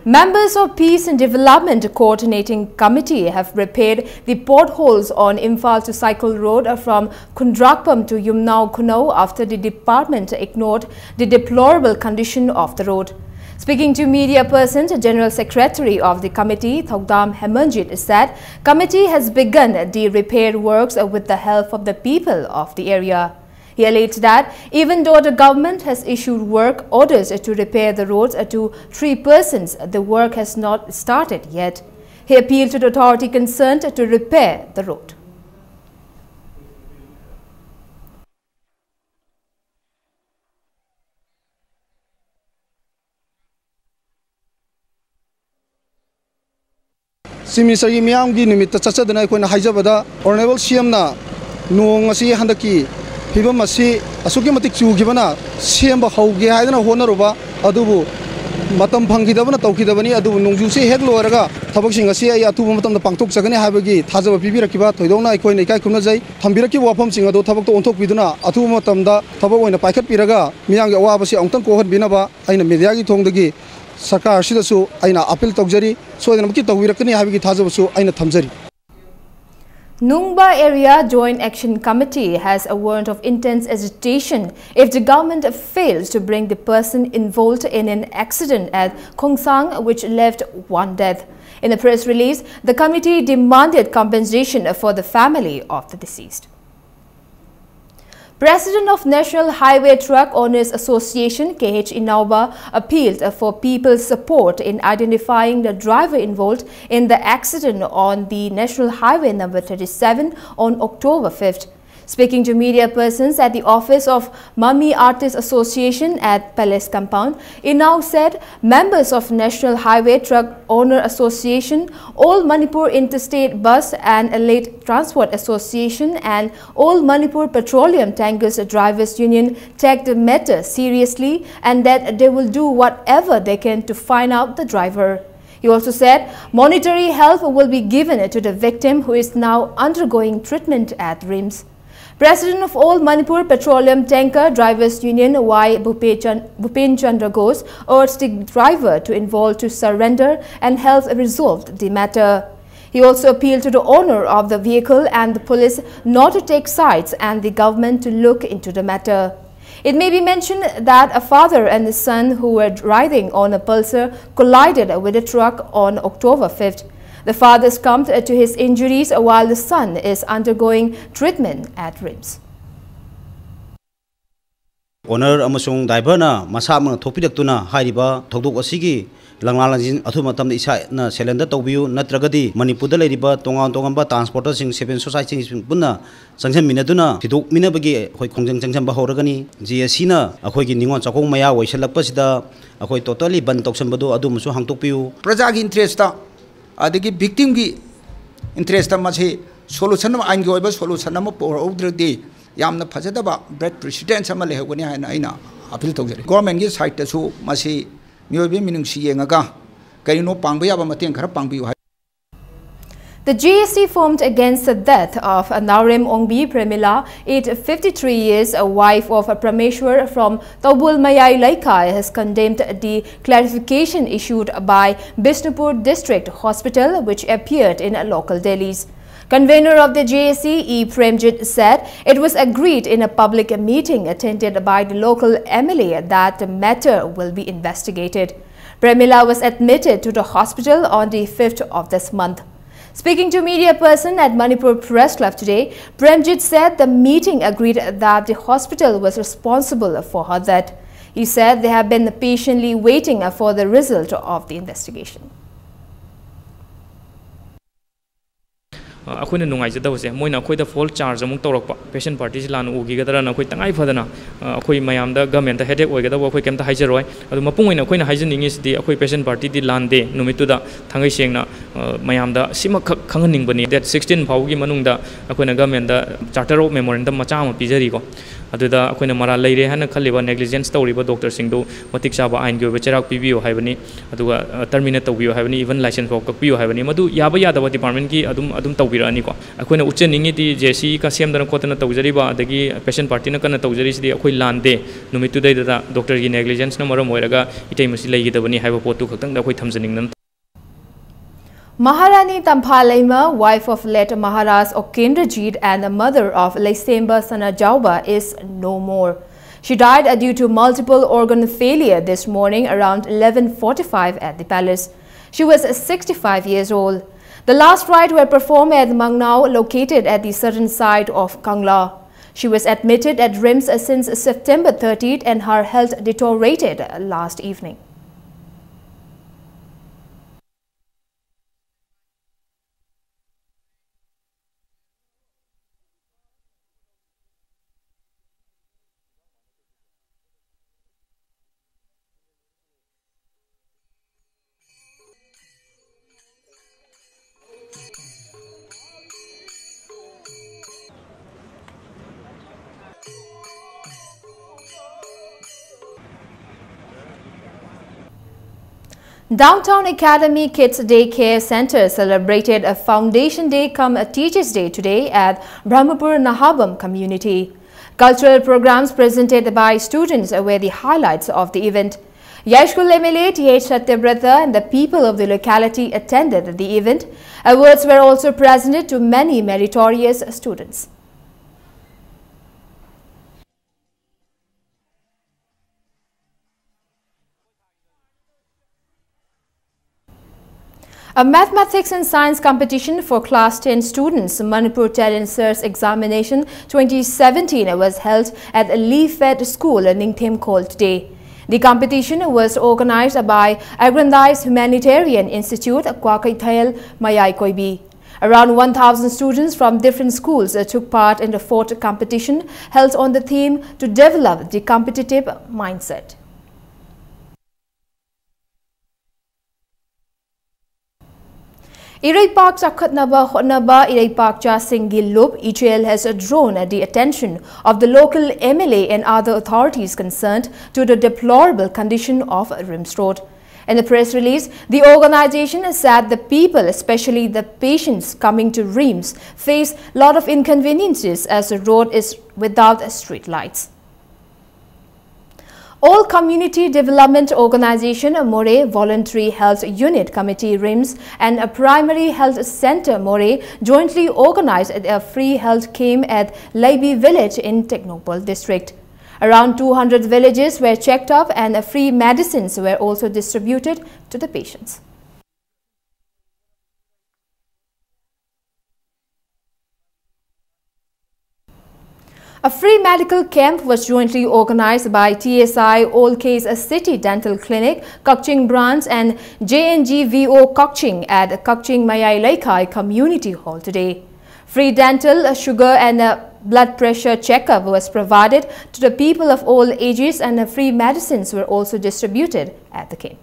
Members of Peace and Development Coordinating Committee have repaired the potholes on Imphal to Saikul Road from Khundrakpam to Yumnao Khunou after the department ignored the deplorable condition of the road. Speaking to media persons, General Secretary of the committee, Thokdam Hemanjit, said committee has begun the repair works with the help of the people of the area. He alleged that even though the government has issued work orders to repair the roads to three persons, the work has not started yet. He appealed to the authority concerned to repair the road. Chief ꯃꯤꯅꯤꯁꯇꯔꯒꯤ ꯃꯤꯌꯥꯝꯒꯤ ꯅꯨꯃꯤꯠꯇ ꯆꯠꯆꯗꯨꯅ ꯑꯩꯈꯣꯏꯅ ꯍꯥꯏꯖꯕꯗ, honourable ꯁꯤ ꯑꯦꯝꯅ ꯅꯣꯡ ꯑꯁꯤ ꯍꯟꯗꯛꯀꯤ ꯐꯤꯕꯝ ꯑꯁꯤ ꯑꯁꯨꯛꯀꯤ ꯃꯇꯤꯛ ꯆꯨꯈꯤꯕꯅ ꯁꯦꯝꯕ ꯍꯧꯒꯦ ꯍꯥꯏꯗꯅ ꯍꯣꯠꯅꯔꯨꯕ ꯑꯗꯨꯕꯨ ꯃꯇꯝ ꯐꯪꯈꯤꯗꯕꯅ ꯇꯧꯈꯤꯗꯕꯅꯤ꯫ ꯑꯗꯨꯕꯨ ꯅꯣꯡꯖꯨꯁꯤ ꯍꯦꯛ ꯂꯣꯏꯔꯒ ꯊꯕꯛꯁꯤꯡ ꯑꯁꯤ ꯑꯩ ꯑꯊꯨꯕ ꯃꯇꯝꯗ ꯄꯥꯡꯊꯣꯛꯆꯒꯅꯤ ꯍꯥꯏꯕꯒꯤ ꯊꯥꯖꯕ ꯄꯤꯕꯤꯔꯛꯈꯤꯕ ꯊꯣꯏꯗꯣꯛꯅ ꯑꯩꯈꯣꯏꯅ ꯏꯀꯥꯏ ꯈꯨꯝꯅꯖꯩ꯫ ꯊꯝꯕꯤꯔꯛꯈꯤꯕ ꯋꯥꯐꯝꯁꯤꯡ ꯑꯗꯨ ꯊꯕꯛꯇ ꯑꯣꯟꯊꯣꯛꯄꯤꯗꯨꯅ ꯑꯊꯨꯕ ꯃꯇꯝꯗ ꯊꯕꯛ ꯑꯣꯏꯅ ꯄꯥꯏꯈꯠꯄꯤꯔꯒ ꯃꯤꯌꯥꯝꯒꯤ ꯑꯋꯥꯕꯁꯤ ꯑꯃꯨꯛꯇꯪ ꯀꯣꯛꯍꯟꯕꯤꯅꯕ ꯑꯩꯅ ꯃꯦꯗꯤꯌꯥꯒꯤ ꯊꯣꯡꯗꯒꯤ ꯁꯔꯀꯥꯔꯁꯤꯗꯁꯨ ꯑꯩꯅ ꯑꯥꯄꯤꯜ ꯇꯧꯖꯔꯤ꯫ ꯁꯣꯏꯗꯅꯃꯛꯀꯤ ꯇꯧꯕꯤꯔꯛꯀꯅꯤ ꯍꯥꯏꯕꯒꯤ ꯊꯥꯖꯕꯁꯨ ꯑꯩꯅ ꯊꯝꯖꯔꯤ꯫ Nungba Area Joint Action Committee has a warrant of intense agitation if the government fails to bring the person involved in an accident at Khongsang, which left one death. In a press release, the committee demanded compensation for the family of the deceased. President of National Highway Truck Owners Association, K H Inauba, appealed for people's support in identifying the driver involved in the accident on the National Highway number thirty-seven on October fifth. Speaking to media persons at the office of Mami Artists Association at Palace Compound, Inao said members of National Highway Truck Owner Association, All Manipur Interstate Bus and Allied Transport Association, and All Manipur Petroleum Tankers Drivers Union take the matter seriously and that they will do whatever they can to find out the driver. He also said monetary help will be given to the victim, who is now undergoing treatment at RIMS. President of All Manipur Petroleum Tanker Drivers Union, Y Bhupen Chan-, Bhupen Chandra Ghosh, urged the driver to involve to surrender and help resolve the matter. He also appealed to the owner of the vehicle and the police not to take sides and the government to look into the matter. It may be mentioned that a father and a son who were riding on a Pulsar collided with a truck on October fifth. The father succumbed to his injuries while the son is undergoing treatment at RIMS. Owner ꯑꯃꯁꯨꯡ driverꯅ ꯃꯁꯥꯃꯛꯅ ꯊꯣꯛꯄꯤꯔꯛꯇꯨꯅ ꯍꯥꯏꯔꯤꯕ ꯊꯧꯗꯣꯛ ꯑꯁꯤꯒꯤ ꯂꯪꯂꯥ ꯂꯪꯖꯤꯟ ꯑꯊꯨꯕ ꯃꯇꯝꯗ ꯏꯁꯥꯅ surrender ꯇꯧꯕꯤꯌꯨ, ꯅꯠꯇ꯭ꯔꯒꯗꯤ ꯃꯅꯤꯄꯨꯔꯗ ꯂꯩꯔꯤꯕ ꯇꯣꯉꯥꯟ ꯇꯣꯉꯥꯟꯕ transporterꯁꯤꯡ, civil societyꯁꯤꯡ ꯄꯨꯟꯅ ꯆꯪꯁꯤꯟꯃꯤꯟꯅꯗꯨꯅ ꯊꯤꯗꯣꯛꯃꯤꯟꯅꯕꯒꯤ ꯑꯩꯈꯣꯏ ꯈꯣꯡꯖꯪ ꯆꯪꯁꯤꯟꯕ ꯍꯧꯔꯒꯅꯤ꯫ ꯖꯦ ꯑꯦ ꯁꯤꯅ ꯑꯩꯈꯣꯏꯒꯤ ꯅꯤꯉꯣꯜ ꯆꯥꯛꯀꯧꯕ ꯃꯌꯥ ꯑꯣꯏꯁꯜꯂꯛꯄꯁꯤꯗ ꯑꯩꯈꯣꯏ totally ꯕꯟ ꯇꯧꯁꯟꯕꯗꯨ ꯑꯗꯨꯃꯁꯨ ꯍꯥꯡꯗꯣꯛꯄꯤꯌꯨ꯫ ꯄ꯭ꯔꯖꯥꯒꯤ interestꯇ ꯑꯗꯒꯤ victimꯒꯤ interestꯇ ꯃꯁꯤ solution ꯑꯃ, ꯑꯥꯏꯟꯒꯤ ꯑꯣꯏꯕ solution ꯑꯃ ꯄꯨꯔꯛꯍꯧꯗ꯭ꯔꯗꯤ ꯌꯥꯝꯅ ꯐꯖꯗꯕ bad precedent ꯑꯃ ꯂꯩꯍꯧꯒꯅꯤ ꯍꯥꯏꯅ ꯑꯩꯅ appeal ꯇꯧꯖꯔꯤ꯫ Governmentꯀꯤ sideꯇꯁꯨ ꯃꯁꯤ ꯃꯤꯑꯣꯏꯕꯒꯤ ꯃꯤꯅꯨꯡꯁꯤ ꯌꯦꯡꯉꯒ ꯀꯔꯤꯅꯣ ꯄꯥꯡꯕ ꯌꯥꯕ ꯃꯇꯦꯡ ꯈꯔ ꯄꯥꯡꯕꯤꯌꯨ ꯍꯥꯏ꯫ The J A C formed against the death of Naorem Ongbi Premila, aged fifty-three years, a wife of Prameshwar from Taubul Mayai Leikai, has condemned the clarification issued by Bishnupur District Hospital, which appeared in local dailies. Convener of the J A C, E Premjit, said it was agreed in a public meeting attended by the local M L A that the matter will be investigated. Premila was admitted to the hospital on the fifth of this month. Speaking to media person at Manipur Press Club today, Premjit said the meeting agreed that the hospital was responsible for her death. He said they have been patiently waiting for the result of the investigation. ꯑꯩꯈꯣꯏꯅ ꯅꯨꯡꯉꯥꯏꯖꯗꯕꯁꯦ, ꯃꯣꯏꯅ ꯑꯩꯈꯣꯏꯗ falls charge ꯑꯃꯨꯛ ꯇꯧꯔꯛꯄ, patient ꯄꯥꯔꯇꯤꯁꯤ ꯂꯥꯟꯅ ꯎꯈꯤꯒꯗ꯭ꯔꯅ ꯑꯩꯈꯣꯏ ꯇꯉꯥꯏ ꯐꯗꯅ, ꯑ, ꯑꯩꯈꯣꯏ ꯃꯌꯥꯝꯗ, ꯒꯃꯦꯟꯗ ꯍꯦꯗꯦꯛ ꯑꯣꯏꯒꯗꯕ ꯑꯩꯈꯣꯏ ꯀꯩꯝꯇ ꯍꯥꯏꯖꯔꯣꯏ꯫ ꯑꯗꯨ ꯃꯄꯨꯡ ꯑꯣꯏꯅ ꯑꯩꯈꯣꯏꯅ ꯍꯥꯏꯖꯅꯤꯡꯉꯤꯁꯤꯗꯤ, ꯑꯩꯈꯣꯏ ꯄꯦꯁꯦꯟ ꯄꯥꯔꯇꯤꯗꯤ ꯂꯥꯟꯗꯦ꯫ ꯅꯨꯃꯤꯠꯇꯨꯗ ꯊꯥꯡꯒꯩ ꯁꯦꯡꯅ, ꯑ, ꯃꯌꯥꯝꯗ ꯁꯤꯃꯈꯛ ꯈꯪꯍꯟꯅꯤꯡꯕꯅꯤ꯫ ꯗꯦꯠ ꯁꯤꯛꯁꯇꯤꯟ ꯐꯥꯎꯒꯤ ꯃꯅꯨꯡꯗ ꯑꯩꯈꯣꯏꯅ ꯒꯃꯦꯟꯗ ꯆꯥꯔꯇꯔ ꯑꯣꯐ ꯃꯦꯃꯣꯔꯦꯟꯗꯝ ꯃꯆꯥ ꯑꯃ ꯄꯤꯖꯔꯤꯀꯣ꯫ ꯑꯗꯨꯗ ꯑꯩꯈꯣꯏꯅ ꯃꯔꯥꯜ ꯂꯩꯔꯦ ꯍꯥꯏꯅ ꯈꯜꯂꯤꯕ, ꯅꯦꯒ꯭ꯂꯤꯖꯦꯟꯁ ꯇꯧꯔꯤꯕ ꯗꯣꯛꯇꯔꯁꯤꯡꯗꯨ ꯃꯇꯤꯛ ꯆꯥꯕ ꯑꯥꯏꯟꯒꯤ ꯑꯣꯏꯕ ꯆꯩꯔꯥꯛ ꯄꯤꯕꯤꯌꯨ ꯍꯥꯏꯕꯅꯤ, ꯑꯗꯨꯒ, ꯑ, ꯇꯔꯃꯤꯅꯦꯠ ꯇꯧꯕꯤꯌꯨ ꯍꯥꯏꯕꯅꯤ, ꯏꯚꯟ ꯂꯥꯏꯁꯦꯟꯁ ꯐꯥꯎ ꯀꯛꯄꯤꯌꯨ ꯍꯥꯏꯕꯅꯤ꯫ ꯃꯗꯨ ꯌꯥꯕ ꯌꯥꯗꯕ ꯗꯤꯄꯥꯔꯠꯃꯦꯟꯒꯤ ꯑꯗꯨꯝ, ꯑꯗꯨꯝ ꯇꯧꯕꯤꯔꯛꯑꯅꯤꯀꯣ꯫ ꯑꯩꯈꯣꯏꯅ ꯎꯠꯆꯅꯤꯡꯉꯤꯗꯤ, ꯖꯦ ꯁꯤꯒ ꯁꯦꯝꯗꯅ ꯈꯣꯠꯇꯅ ꯇꯧꯖꯔꯤꯕ, ꯑꯗꯒꯤ ꯄꯦꯁꯦꯟ ꯄꯥꯔꯇꯤꯅ ꯀꯟꯅ ꯇꯧꯖꯔꯤꯁꯤꯗꯤ ꯑꯩꯈꯣꯏ ꯂꯥꯟꯗꯦ꯫ ꯅꯨꯃꯤꯠꯇꯨꯗꯩꯗꯨꯗ ꯗꯣꯛꯇꯔꯒꯤ ꯅꯦꯒ꯭ꯂꯤꯖꯦꯟꯁꯅ ꯃꯔꯝ ꯑꯣꯏꯔꯒ ꯏꯇꯩꯃꯁꯤ ꯂꯩꯈꯤꯗꯕꯅꯤ ꯍꯥꯏꯕ ꯄꯣꯠꯇꯨ ꯈꯛꯇꯪꯗ ꯑꯩꯈꯣꯏ ꯊꯝꯖꯅꯤꯡꯗꯅ꯫ Maharani Tampha Leima, wife of late Maharaj Okendrajit and the mother of Leisemba Sanajaoba, is no more. She died, uh, due to multiple organ failure this morning around eleven forty-five at the palace. She was sixty-five years old. The last rites were performed at Mangnao, located at the southern side of Kangla. She was admitted at rims since September thirtieth and her health deteriorated last evening. Downtown Academy Kids Daycare Center celebrated a Foundation Day cum a Teachers Day today at Brahmapur Nahabam community. Cultural programs presented by students were the highlights of the event. Yaishkul M L A T H Satyabrata and the people of the locality attended the event. Awards were also presented to many meritorious students. A mathematics and science competition for class ten students, Manipur Talent Search Examination twenty seventeen, was held at Lee Fed School, Ningthemkhol today. The competition was organized by Aggrandized Humanitarian Institute, Kwakaithel Mayai Koibi. Around one thousand students from different schools uh, took part in the fourth competition held on the theme to develop the competitive mindset. ꯏꯔꯩꯄꯥꯛ ꯆꯥꯎꯈꯠꯅꯕ ꯍꯣꯠꯅꯕ ꯏꯔꯩꯄꯥꯛ ꯆꯥꯁꯤꯡꯒꯤ ꯂꯨꯞ, ꯏꯆꯦꯜ, has drawn the attention of the local M L A and other authorities concerned to the deplorable condition of RIMS Road. In the press release, the organization said the people, especially the patients coming to RIMS, face lot of inconveniences as the road is without street lights. All Community Development Organization Moreh, Voluntary Health Unit Committee RIMS, and a Primary Health Center Moreh jointly organized a free health camp at Leibi village in Tengnoupal district. Around two hundred villages were checked up and free medicines were also distributed to the patients. A free medical camp was jointly organized by T S I All Case City Dental Clinic, Kakching Branch, and J N G V O Kakching at Kakching Mayai Leikai Community Hall today. Free dental, sugar, and uh, blood pressure checkup was provided to the people of all ages, and uh, free medicines were also distributed at the camp.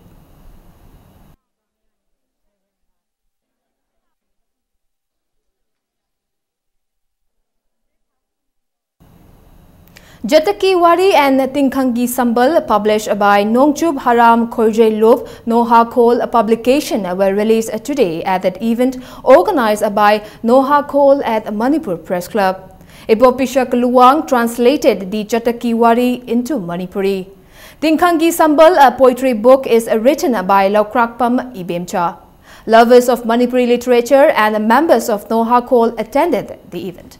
Jataki Wari and Tingkhangi Sambal, published by Nongchup Haram Khoijai Lop Noha Khol publication, were released today at that event organized by Noha Khol at Manipur Press Club. Ipopisha Kaluang translated the Jataki Wari into Manipuri. Tingkhangi Sambal, a poetry book, is written by Laukrakpam Ibemcha. Lovers of Manipuri literature and members of Noha Khol attended the event.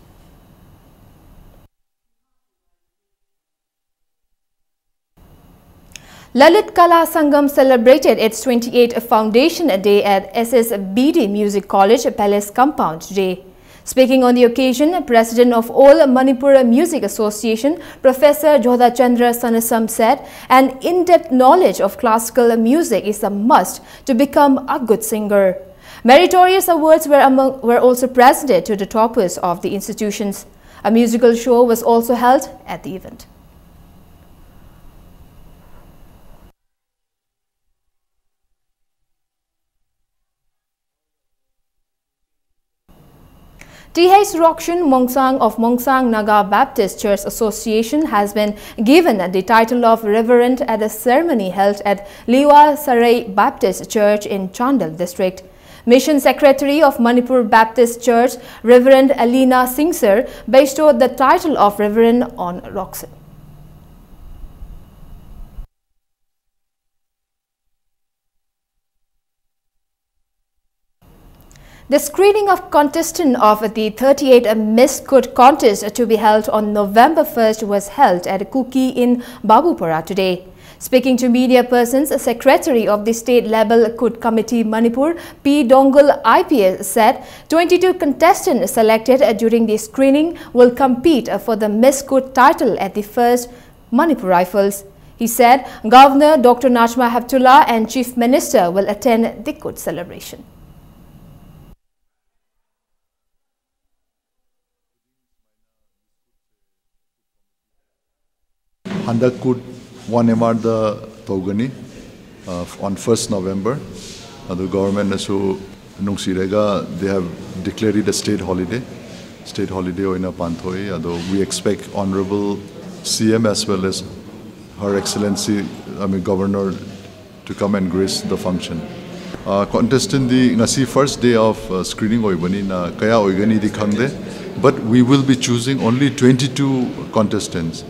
Lalit Kala Sangam celebrated its twenty-eighth Foundation Day at S S B D Music College Palace Compound today. Speaking on the occasion, President of All Manipur Music Association, Professor Jodha Chandra Sanasam, said an in-depth knowledge of classical music is a must to become a good singer. Meritorious awards were, among, were also presented to the toppers of the institutions. A musical show was also held at the event. Th Rokshin Mongsang of Mongsang Naga Baptist Church Association has been given the title of Reverend at a ceremony held at Liwa Sarai Baptist Church in Chandel District. Mission Secretary of Manipur Baptist Church, Reverend Alina Singser, bestowed the title of Reverend on Rokshin. The screening of contestant of the thirty-eighth Miss Kut contest to be held on November first was held at Kuki in Babupara today. Speaking to media persons, Secretary of the State Level Kut Committee Manipur, P Dongul I P S, said twenty-two contestants selected during the screening will compete for the Miss Kut title at the first Manipur Rifles. He said Governor Doctor Najma Heptulla and Chief Minister will attend the Kut celebration. ꯍꯟꯗꯛ ꯀꯨꯠ one M ꯑꯥꯔꯗ ꯇꯧꯒꯅꯤ, ꯑ, on first November꯫ ꯑꯗꯨ ꯒꯣꯚꯔꯟꯃꯦꯟꯠꯅꯁꯨ ꯅꯨꯡꯁꯤꯔꯒ they have declared it a state holiday, state holiday ꯑꯣꯏꯅ ꯄꯥꯡꯊꯣꯛꯏ꯫ ꯑꯗꯣ we expect Honourable C M as well as Her Excellency, I mean, Governor to come and grace the function. Uh, contestant ꯗꯤ ꯉꯁꯤ first day of, uh, screening ꯑꯣꯏꯕꯅꯤꯅ ꯀꯌꯥ ꯑꯣꯏꯒꯅꯤꯗꯤ ꯈꯪꯗꯦ, but we will be choosing only twenty-two contestants.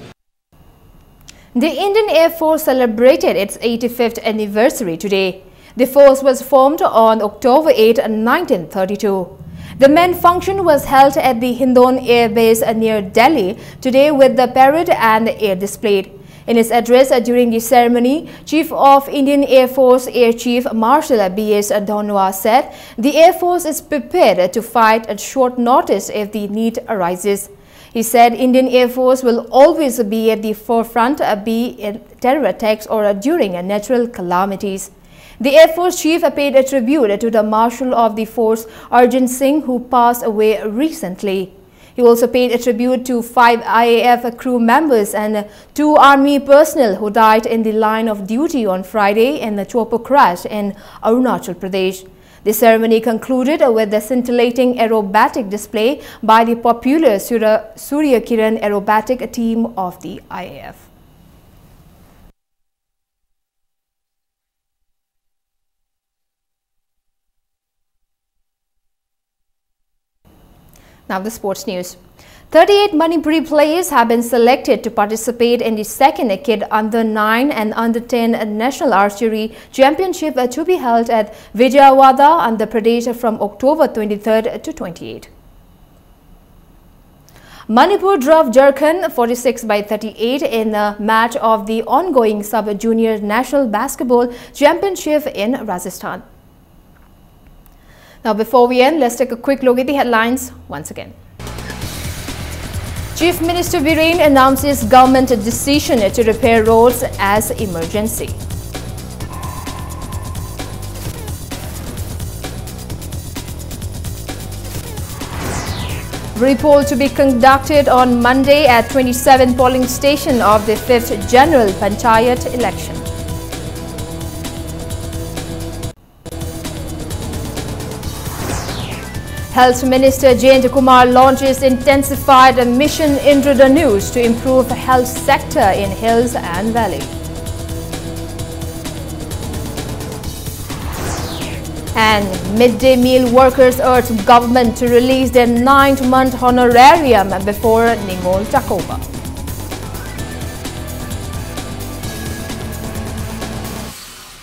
The Indian Air Force celebrated its eighty-fifth anniversary today. The force was formed on October eighth, nineteen thirty-two. The main function was held at the Hindon Air Base near Delhi today with the parade and air display. In his address during the ceremony, Chief of Indian Air Force Air Chief Marshal B S Dhanoa said the Air Force is prepared to fight at short notice if the need arises. He said Indian Air Force will always be at the forefront, uh, be it terror attacks or, uh, during, uh, natural calamities. The Air Force Chief paid a tribute to the Marshal of the Force, Arjun Singh, who passed away recently. He also paid a tribute to five I A F crew members and two Army personnel who died in the line of duty on Friday in the chopper crash in Arunachal Pradesh. The ceremony concluded with the scintillating aerobatic display by the popular Surya, Surya Kiran aerobatic team of the I A F. Now the sports news. Thirty-eight Manipuri players have been selected to participate in the second Kid Under nine and Under ten National Archery Championship, uh, to be held at Vijayawada, Andhra Pradesh, from October twenty-third to twenty-eighth. Manipur drove Jharkhand forty-six by thirty-eight in a match of the ongoing Sub Junior National Basketball Championship in Rajasthan. Now, before we end, let's take a quick look at the headlines once again. Chief Minister Biren announces government decision to repair roads as emergency. Repoll to be conducted on Monday at twenty-seven polling station of the fifth General Panchayat election. Health Minister Jayanta Kumar launches intensified mission Indradhanush to improve health sector in hills and valley. And midday meal workers urge government to release their ninth month honorarium before Ningol Chakoba.